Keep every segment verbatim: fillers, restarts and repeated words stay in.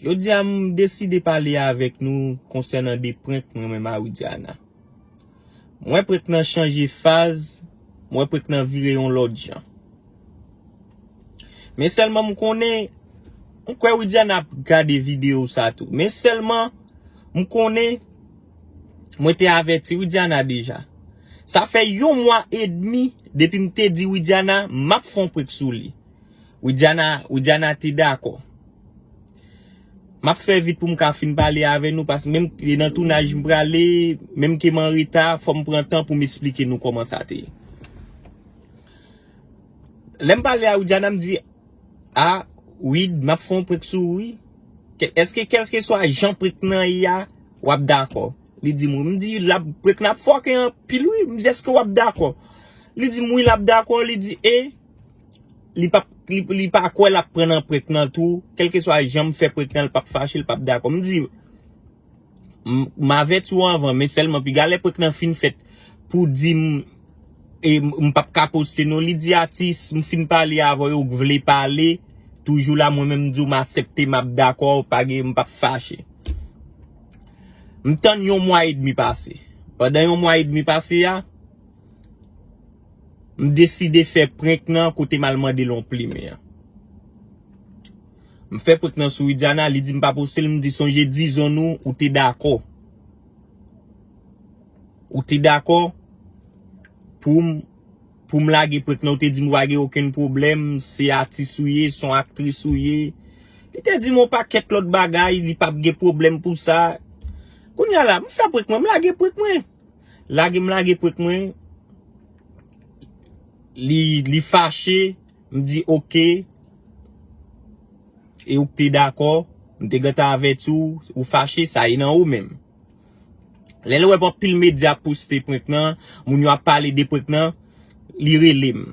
Jodi a m deside pale avèk nou konsènan de prank mwen menm a Widiana. M wè prank nan chanje faz, m wè prank nan vire yon lòt jan. Men sèlman m konnen, m kwè Widiana ap gade videyo sa tou. Men sèlman m konnen, mwen te avèti Widiana deja. Sa fè yon mwa edmi depi m te di Widiana m ap fè yon prank sou li. Widiana, Widiana te dakò. M ap fè vit pou m ka fin pale avè nou, paske menm e nan tounaj m prale, menm ke m an reta, fò m pran tan pou m esplike nou kòman sa te ye. Lè m pale a Widiana, m di, a, Wid, m ap fè yon prank sou ou, wi. Ke- Èske kèlkeswa jan prank nan ye a, w ap dakò? Li di m, wi. M di, l ap, prank nan ap fòke anpil, wi. M di, èske w ap dakò? Li di m, wi, l ap dakò. Li di, e, li pa, li, li pa kwè l ap pran nan prank nan tou. Kèlkeswa jan m fè prank nan, l p ap fache, l p ap dakò. M di, m, m avèti w anvan, men sèlman piga lè prank nan fin fèt pou di m, e, m, m p ap ka poste non. Li di, atis, m fin pale avè w, ou vle pale, toujou la, mwen menm m di w m aksepte, m ap dakò, pa gen, m p ap fache. M tann yon mwa edmi pase. Pandan yon mwa edmi pase a, m deside fè prank nan kote m al mande l yon plimen an. M fè prank nan sou Widiana, li di m pa poste l, m di sonje dizon nou, ou te dakò. Ou te dakò pou m, pou m lage prank nan, ou te di m ou pa gen okenn pwoblèm, se atis ou ye, se yon aktris ou ye. Li te di m yon pakèt lòt bagay, li p ap gen pwoblèm pou sa. Kounye a la, m fè prank mwen, m lage prank mwen. Lage m lage prank mwen. Li, li fache, m di oke. E ou te dakò, m te gentan avèti w, ou fache, sa e nan ou menm. Lè l wè anpil medya ap poste prank nan, moun yo ap pale de prank nan, li rele m.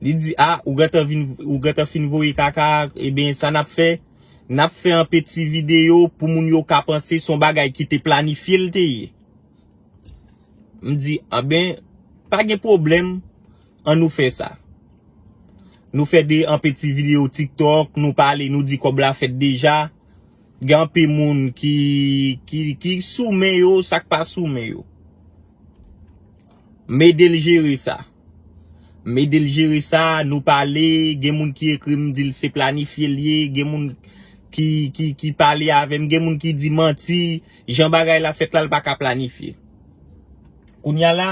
Li di, a, ou gentan vin, ou gentan fin voye kaka, ebyen, sa n ap fè, n ap fè yon peti videyo pou moun yo ka panse se yon bagay ki te planifye l te ye. M di, anben, pa gen pwoblèm, ann nou fè sa. Nou fè de, yon peti videyo TikTok, nou pale, nou di kòb la fèt deja. Gen anpil moun ki, ki, ki sou men yo, sa k pa sou men yo. M ede l jere sa. M ede l jere sa, nou pale, gen moun ki ekri m, di l se planifye l ye, gen moun ki, ki, ki pale avè m, gen moun ki di manti, jan bagay la fèt la, l pa ka planifye. Kounye a la,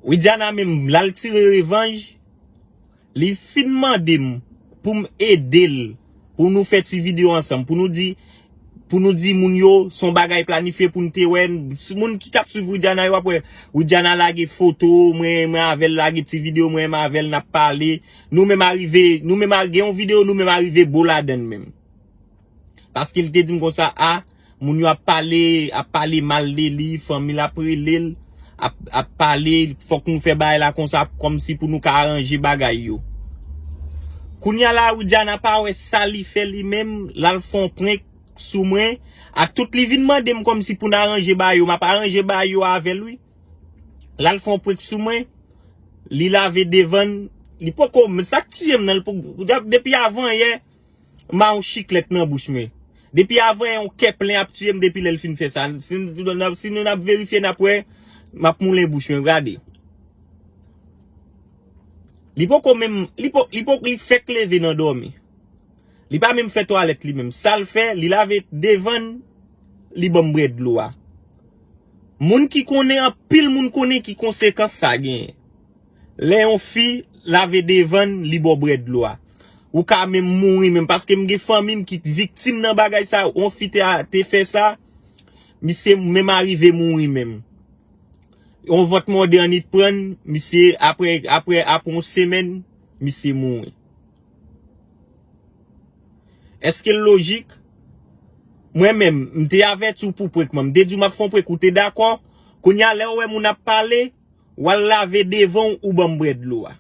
Widiana menm, l al tire revanj, li fin mande m pou m ede l, pou nou fè ti videyo ansanm, pou nou di, pou nou di moun yo, se yon bagay planifye pou n te wè. Si moun ki t ap swiv Widiana yo ap wè, Widiana lage foto mwen, mwen avè l, lage ti videyo mwen, mwen avè l, n ap pale. Nou menm arive, nou menm a, gen yon videyo, nou menm arive bo ladann menm. Paske li te di m konsa, a, moun yo ap pale, ap pale mal de li, fanmi l ap rele l, ap, ap pale, fòk nou fè bagay la konsa, kòmsi pou nou ka aranje bagay yo. Kounye a la, Widiana pa wè sa li fè li menm, l al fè yon prank sou mwen, ak tout li vin mande m kòmsi pou n aranje bagay yo, m ap aranje bagay yo avè l, wi. L al fè yon prank sou mwen, li lave devan l, li poko, men sa k tiye m nan, li poko, depi avan yè, m a yon chiklèt nan bouch mwen. Depi avan yon kè plen ap tiye m depi lè l fin fè sa. Si, si, si nou n ap verifye, n ap wè, m ap moulen bouch mwen, gade. Li poko menm, li po, li po, li fèk leve nan dòmi. Li pa menm fè twalèt li menm. Sa l fè, li lave devan l, li ban m bwè dlo a. Moun ki konnen, anpil moun konnen ki konsekans sa genyen. Lè yon fi lave devan l, li ba w bwè dlo a. Ou ka menm mouri menm, paske m gen fanmi m ki viktim nan bagay sa, yon fi te, te fè sa, misye menm arive mouri menm. Yon vant mòde annik pran l, misye, apre, apre, apre yon semèn, misye mouri. Èske l lojik? Mwen menm, m te avèti w pou prank mwen. M te di w m ap fè yon prank, ou te dakò. Kounye a, lè w wè moun ap pale, w al lave devan w, ou ban m bwè dlo a.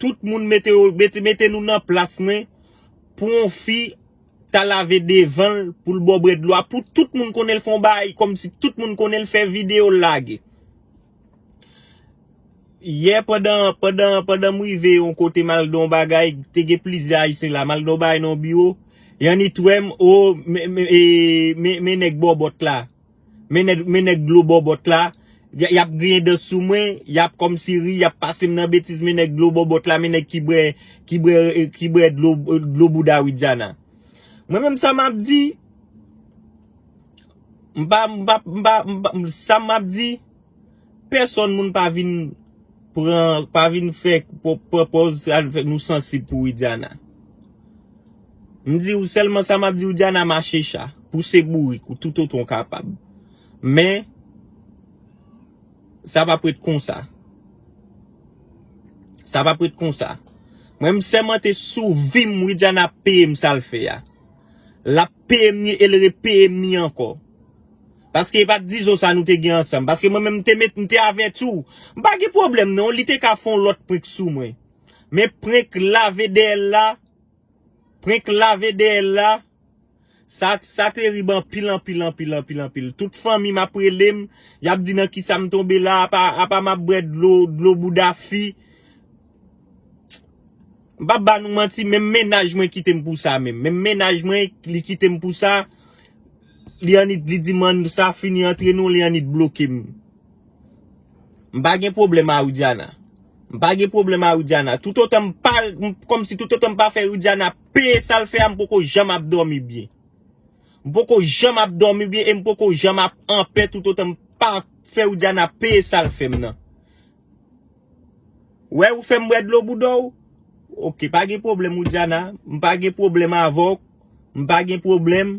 Tout moun mete, mete, mete nou nan plas mwen pou yon fi ta lave devan l pou l ba w bwè dlo a. Pou tout moun konnen l fè yon bagay, kòmsi tout moun konnen l fè videyo l lage. Yè pandan, pandan, pandan m rive yon kote m al nan yon bagay, te gen plizyè Ayisyen la, m al nan yon bagay nan yon biwo, y annik wè m, o, men, men, e, men, men nèg bòbòt la. Men nèg, men nèg dlo bòbòt la, y, y ap griyen dan sou mwen, y ap kòmsi ri, y ap pase m nan betiz, men nèg dlo bòbòt la, men nèg ki bwè, ki bwè, ki bwè dlo, dlo bouda Widiana. Mwen menm sa m ap di, m pa, m pa, m pa, m pa, sa m ap di, pèsonn moun pa vin pran, pa vin fè, pran pòz, sa fè nou sansib pou Widiana. M di w sèlman sa m ap di w, Diana, mache cha, pouse bourik ou toutotan w kapab. Men, sa p ap ret konsa. Sa p ap ret konsa. Mwen, m sèmante sou vi m, Widiana ap peye m sa l fè a. L ap peye m ni, e l repeye m ni ankò. Paske e pa t dizon sa nou te gen ansanm. Paske mwen menm, m te met, m te avèti w. M pa gen pwoblèm, non. Li te ka fè yon lòt prank sou mwen. Men prank lave dèyè l la, prank lave dèyè l la, sa, sa terib anpil, anpil, anpil, anpil, anpil. Tout fanmi m ap rele m, y ap di nan kisa m tonbe la, apa, apa m ap bwè dlo, dlo bouda fi. M p ap ba nou manti, menm mennaj mwen kite m pou sa menm. Menm mennaj mwen, li kite m pou sa. Li annik, li di m, "Ann, sa fini antre nou," li annik bloke m. M pa gen pwoblèm a Widiana. M pa gen pwoblèm a Widiana. Toutotan m pa, m, kòmsi toutotan m pa fè Widiana peye sa l fè a, m poko janm ap dòmi byen. M poko janm ap dòmi byen e m poko janm ap anpè toutotan m pa fè Widiana peye sa l fè m nan. Wè ou fè m bwè dlo bouda w? Oke, pa gen pwoblèm, Widiana. M pa gen pwoblèm avè w. M pa gen pwoblèm.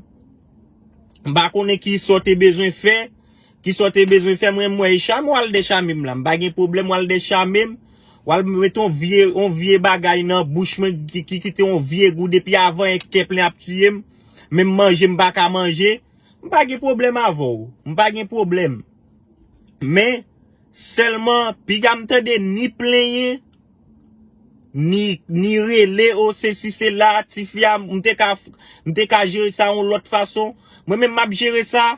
M pa konnen ki sa w te bezwen fè. Ki sa w te bezwen fè, mwen, m wè e chame w al dèchame m la. M pa gen pwoblèm, w al dèchame m. W al met yon vye, yon vye bagay nan bouch mwen ki, ki kite yon vye gou depi avan e kè plen ap tiye m. Menm manje m pa ka manje. M pa gen pwoblèm avè w. M pa gen pwoblèm. Men, sèlman, piga m tande ni plenyen, ni, ni rele, o, sesi, sela, tifi a, m te ka, m te ka jere sa yon lòt fason. Mwen menm, m ap jere sa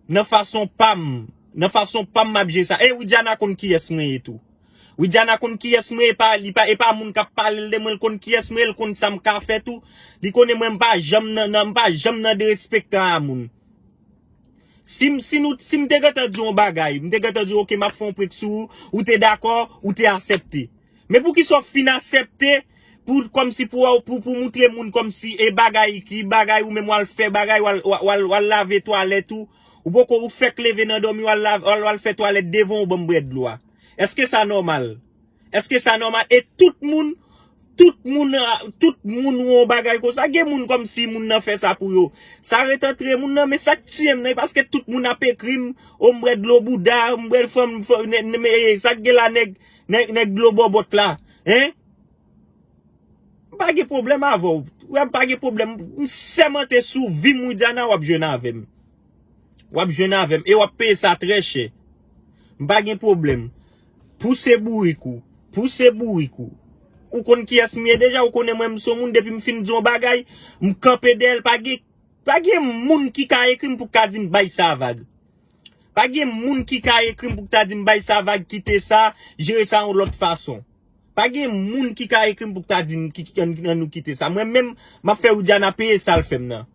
nan fason pa m. Nan fason pa m, m ap jere sa. E Widiana konn kiyès mwen ye tou. Widiana konn kiyès mwen, e pa, li pa, e pa moun k ap pale l de mwen, l konn kiyès mwen, l konn sa m ka fè tou. Li konnen mwen, m pa janm nan, nan, m pa janm nan derespektan a moun. Si m, si nou, si m te gentan di w yon bagay, m te gentan di w, "Oke, m ap fè yon prank sou ou," ou te dakò, ou te aksepte. Men poukisa w fin aksepte pou, kòmsi pou, pou, pou moutre moun kòmsi e bagay, ki bagay ou menm w al fè bagay, w al, w al, w al, w al lave twalèt ou, ou poko, ou fèk leve nan dòmi, w al lave, w al, w al fè twalèt devan w ban m bwè dlo a. Èske sa nòmal? Èske sa nòmal? E tout moun, tout moun, a, tout moun wè yon bagay konsa. Gen moun kòmsi moun nan fè sa pou yo. Sa ret antre moun nan, men sa k tiye m nan, e paske tout moun ap ekri m, o, m bwè dlo bouda, m bwè fanm, fanm, nè, nè, men, e, sa k gen la, nèg, nèg, nèg dlo bòbòt la, en? M pa gen pwoblèm avè w. Wè, m pa gen pwoblèm. M sèmante sou vi m, Widiana, w ap jwenn avè m. W ap jwenn avè m. E w ap peye sa trè chè. M pa gen pwoblèm. Pouse bourik ou. Pouse bourik ou. Ou konn kiyès m ye deja, ou konnen mwen m se yon moun, depi m fin di yon bagay, m kanpe dèyè l, pa gen, pa gen moun ki ka ekri m pou ka di m bay sa vag. Pa gen moun ki ka ekri m pou ta di m bay sa vag, kite sa, jere sa yon lòt fason. Pa gen moun ki ka ekri m pou ta di m ki, ki, ann, ann nou kite sa. Mwen menm, m ap fè Widiana peye sa l fè m nan.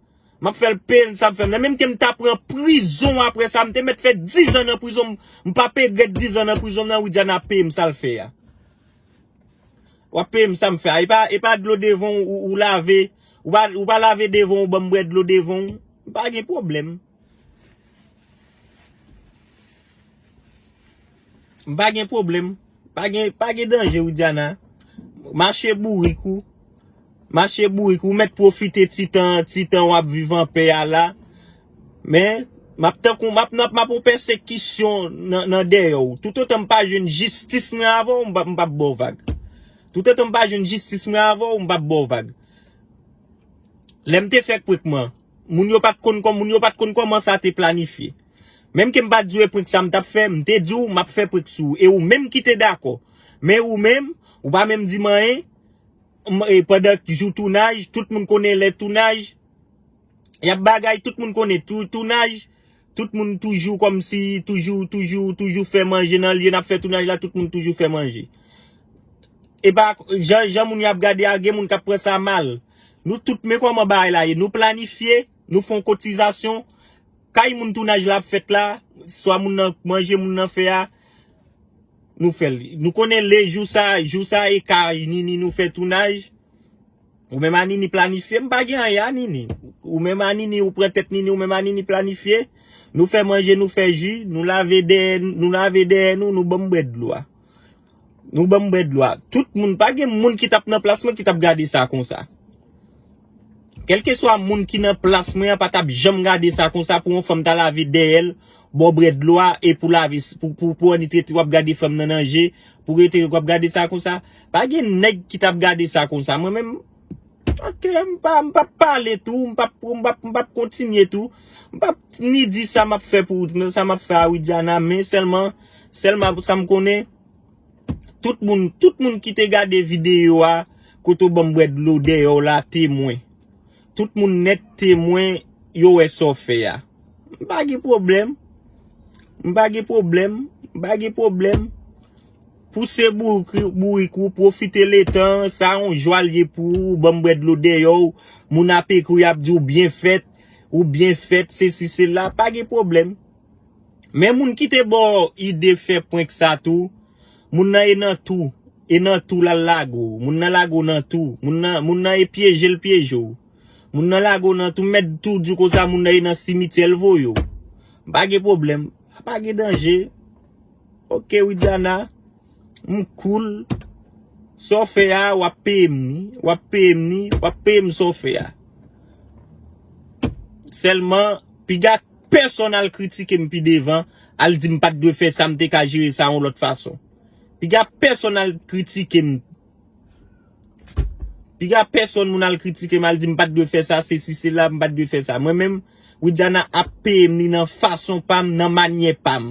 M ap fè l peye sa l fè m nan. Menm ke m ta pran prizon apre sa, m te mèt fè dizan nan prizon, m, m p ap regrèt dizan nan prizon nan, Widiana peye m sa l fè a. W ap peye m sa m fè a. E pa, e pa dlo devan w ou, ou lave, ou pa, ou pa lave devan w, ban m bwè dlo devan w. Pa gen pwoblèm. M pa gen pwoblèm. Pa gen, pa gen danje, Widiana. Mache bourik ou. Mache bourik ou. Ou mèt pwofite ti tan, ti tan w ap viv anpè a la. Men, m ap tankou, m ap nan, m ap yon pèsekisyon nan, nan dèyè w. Toutotan m pa jwenn jistis mwen avè w, m p ap, m p ap ba w vag. Toutotan m pa jwenn jistis mwen avè w, m p ap ba w vag. Lè m te fè prank mwen, moun yo pa t konn kòm, moun yo pa t konn kòman sa te planifye. Menm ke m pa t di w e prank sa m t ap fè, m te di w m ap fè prank sou ou. E ou menm ki te dakò. Men ou menm, ou pa menm di m anyen. M, e pandan jou tounaj, tout moun konnen lè tounaj, y ap bagay, tout moun konnen tou, tounaj, Tout moun toujou kòmsi, toujou, toujou, toujou fè manje nan lye n ap fè tounaj la, tout moun toujou fè manje. E pa jan, jan moun y ap gade a, gen moun k ap pran sa mal. Nou tout, men kòman bagay la ye. Nou planifye, nou fè yon kotizasyon. Kay moun tounaj la ap fèt la, swa moun nan manje moun nan fè a, nou fè l. Nou konnen le jou sa, jou sa e kay Nini nou fè tounaj. Ou menm a Nini planifye, m pa gen anyen a Nini. Ou menm a Nini, ou pran tèt Nini, ou menm a Nini planifye. Nou fè manje, nou fè ji, nou lave dèyè, nou lave dèyè nou, nou ban m bwè dlo a. Nou ban m bwè dlo a. Tout moun, pa gen moun ki t ap nan plas mwen ki t ap gade sa konsa. Kèlkeswa moun ki nan plas mwen an pa t ap janm gade sa konsa pou yon fanm ta lave dèyè l, ba w bwè dlo a, e pou lave, pou, pou, pou annik rete w ap gade fanm nan nan je, pou rete w ap gade sa konsa. Pa gen nèg ki t ap gade sa konsa. Mwen menm, ok, m pa, m p ap pale tou, m p ap, m p ap, m p ap kontinye tou. M p ap ni di sa m ap fè pou, sa m ap fè a Widiana, men sèlman, sèlman sa m konnen, tout moun, tout moun ki te gade videyo a, kote w ban m bwè dlo dèyè w la, temwen. Tout moun nèt temwen, yo wè sa w fè a. M pa gen pwoblèm. M pa gen pwoblèm. M pa gen pwoblèm. Pouse bourik, bourik ou, pwofite letan, sa yon jwa l ye pou ou, ban m bwè dlo dèyè w, moun ap ekri, y ap di w byen fèt, ou byen fèt, sesi, sela, pa gen pwoblèm. Men moun ki te ba w ide fè prank sa tou, moun nan e nan tou, e nan tou l al lage w, moun nan lage w nan tou, moun nan, moun nan e pyeje l pyeje w. Moun nan lage w nan tou, m mèt tou di w konsa, moun nan e nan simityè l voye w. Pa gen pwoblèm, pa gen danje. Ok, Widiana, m cool. Sa w fè a, w ap peye m ni, w ap peye m ni, w ap peye m sa w fè a. Sèlman, piga pèsonn al kritike m pi devan, al di m pa t dwe fè sa, m te ka jere sa yon lòt fason. Piga pèsonn al kritike m. Piga pèsonn moun al kritike m, al di m pa t dwe fè sa, sesi, sela, m pa t dwe fè sa. Mwen menm, Widiana ap peye m ni nan fason pa m, nan manyè pa m.